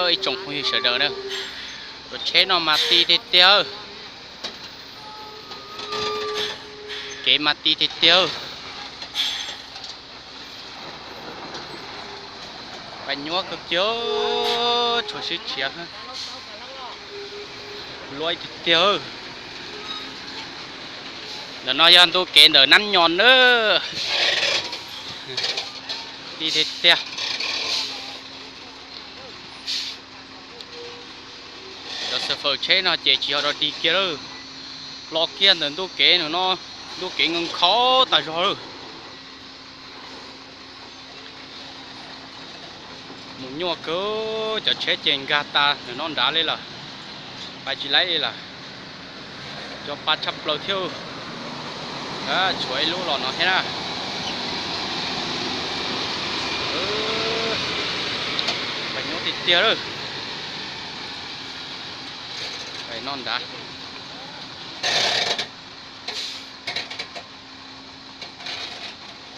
Ib tsoom phooj ywg sawv daws na, cov tsheb no mas ti tiag tiag, kev mas ti tiag tiag. Pais nyuaj kawg kiag, tshuav sib tshiav, luaj tiag tiag. Ntawm no yog ntu kev ntawm Nab Nyos na, ti tiag tiag. Cov xav fawm tsheb no ces tsis yog dog dig kiag lawm, los kiag ntawm ntu kev no, ntu kev nkhaus tas zog lawm. Mus nyuaj kawg, cov tsheb ces nkag tas ntawm no nrad li lawm, pais tsis laib li lawm. Cov pa tshaj plaws thiab, tshuav ib lub los no thiab na. Pais nyuaj tiag tiag lawm. Pais no nrad.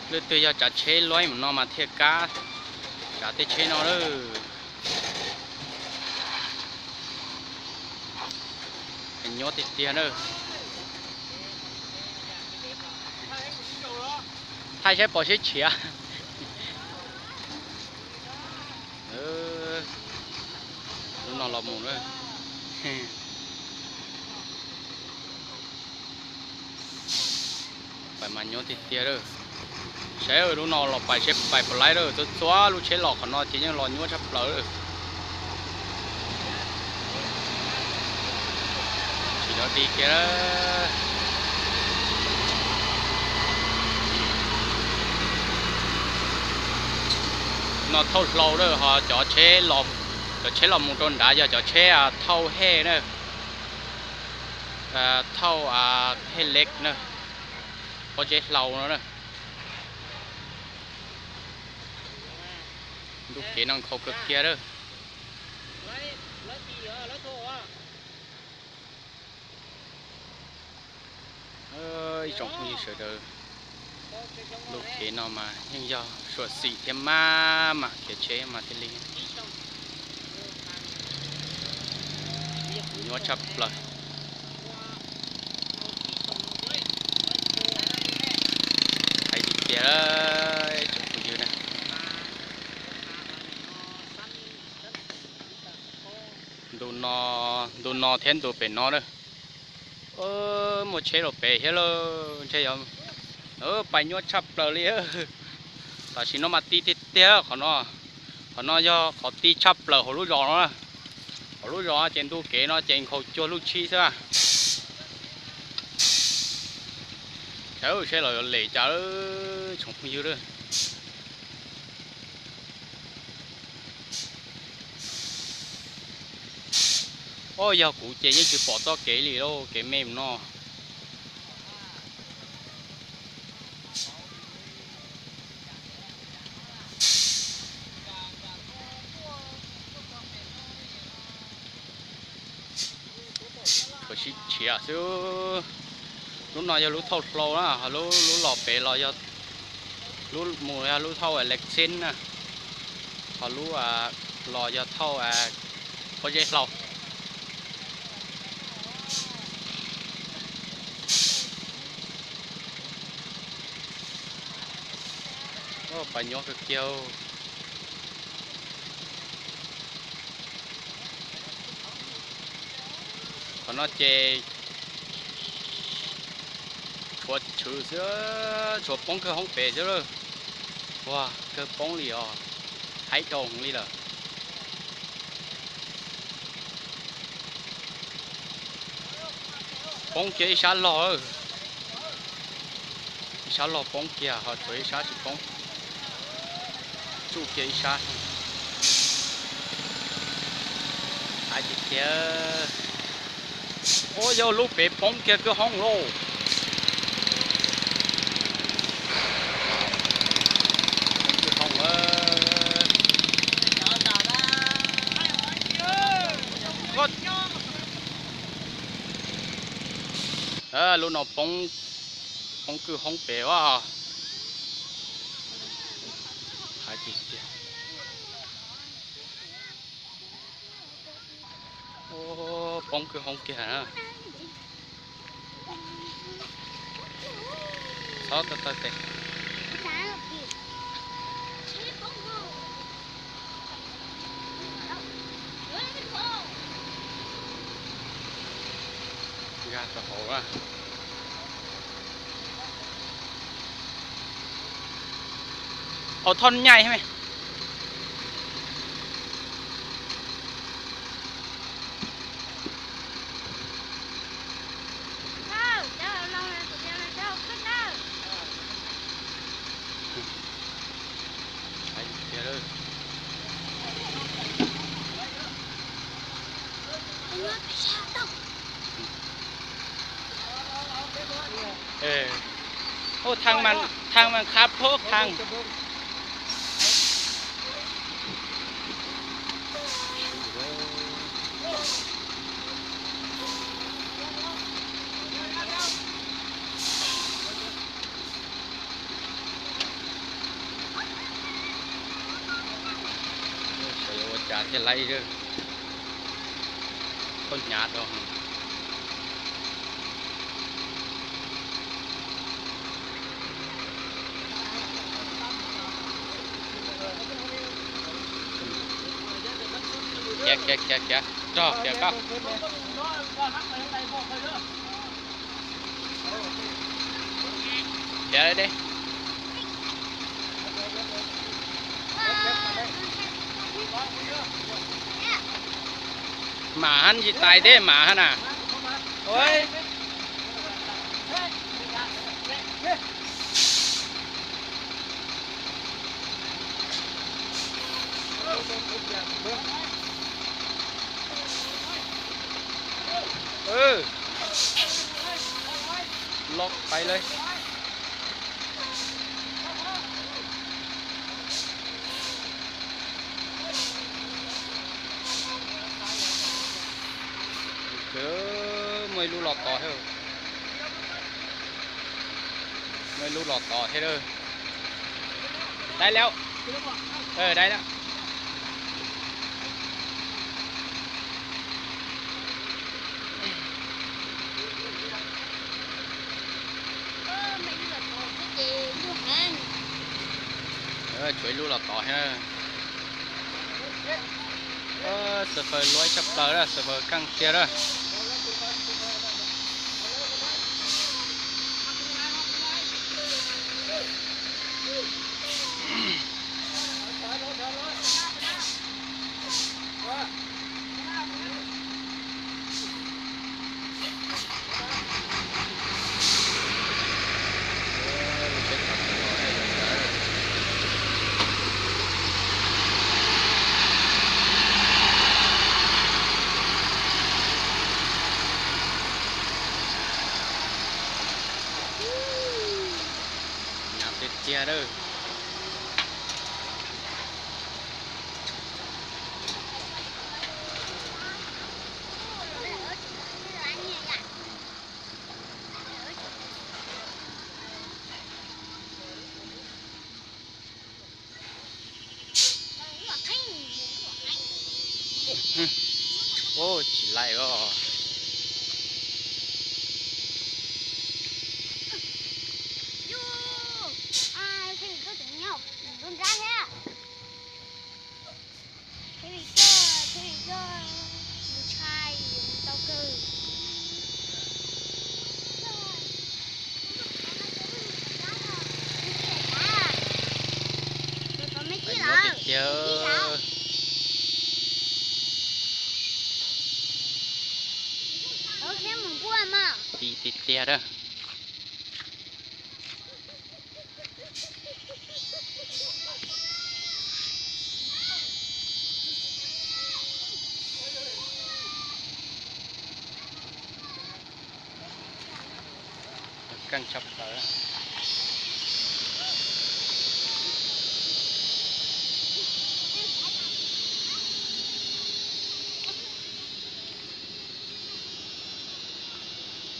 Lwm tus yog tsav tsheb luaj mus no mas thiaj kab tsav tej tsheb no lawm. Nyuaj tiag tiag na. Thaij saib pom sib tshiav. Lub no los mus na. Pais mas nyuaj tiag tiag lawm. Saib lub no los pais seb pais puas laib lawm, txhua txhua lub tsheb los qhov no ces yeej los nyuaj tshaj plaws lawm. Tsis dog dig kiag. No thauj hlau lawm ho cov tsheb, cov tsheb los mus rau nrad yog cov tsheb thauj hej na, thauj hej leb na, pob zeb hlau no na. Ntu kev no nkhaus kawg kiag lawm. Ib tsoom phooj ywg sawv daws, ntu kev no mas yeej yog suam xim thiab maj mam khiav tsheb mas thiaj li nyuaj tshaj plaws. Hais tiag tiag, tsoom phooj ywg na. Ntu no, ntu no thiab ntu pem no na, muaj tsheb los pem thiab lauj, ntshe yog pais nyuaj tshaj plaws li. Tam sim no mas ti tiag tiag qhov no. Qhov no yog qhov ti tshaj plaws hauv lub zos no. Hauv lub zos ces ntu kev no ces nkhaus cuag lub tshib xwb. Saib seb los yuav lem cas, tsoom phooj ywg. Ob, yog kuv ces yeej tsis pom txoj kev li lauj, kev me no. Tshuav sib tshiav xwb. Lub no yog lub thauj hlau na, ho lub los pem los, lub mus yog lub thauj electric na, ho lub los yog thauj pob zeb hlau. Pais nyuaj kawg kiag. Qhov no ces tshuav tshwm xwb, tshuav poob kawg hoob pem xwb lawm. Ua kawg poob li os, haib dhau li lawm. Poob kiag ib sab log, ib sab log poob kiag ho tshuav ib sab tsis poob, tsuj kiag ib sab. Hais tiag tiag. Ua yog lub pem poob kiag kwj hoob lauj. Poob kwj hoob. Lub no poob, poob kwj hoob pem as. Hais tiag tiag. Poob kwj hoob kiag na. Txhob tawg tawg tes. Nkag rau hauv a. Ov thoj nyaij me. Ov, thaj mas, thaj mas khab phob thaj. Xyov yuav ua cas thiaj laib, khaub hnyav rau. Khiav, khiav, khiav, khiav, rog khiav koj. Khiav deb. Mam hab tsis tais teb mam hab na. Los pais lawm. Muaj ib lub los tod thiab. Muaj ib lub los tod thiab lawm. Dai lawm. Dai lawm. Tshuav ib lub los tod thiab. Xav faws luaj tshaj plaws lawm, xav faws keej tiag lawm. Hnyav tiag tiag lawm. Tsis laib os. Ti tiag tiag lawm. Keej tshaj plaws.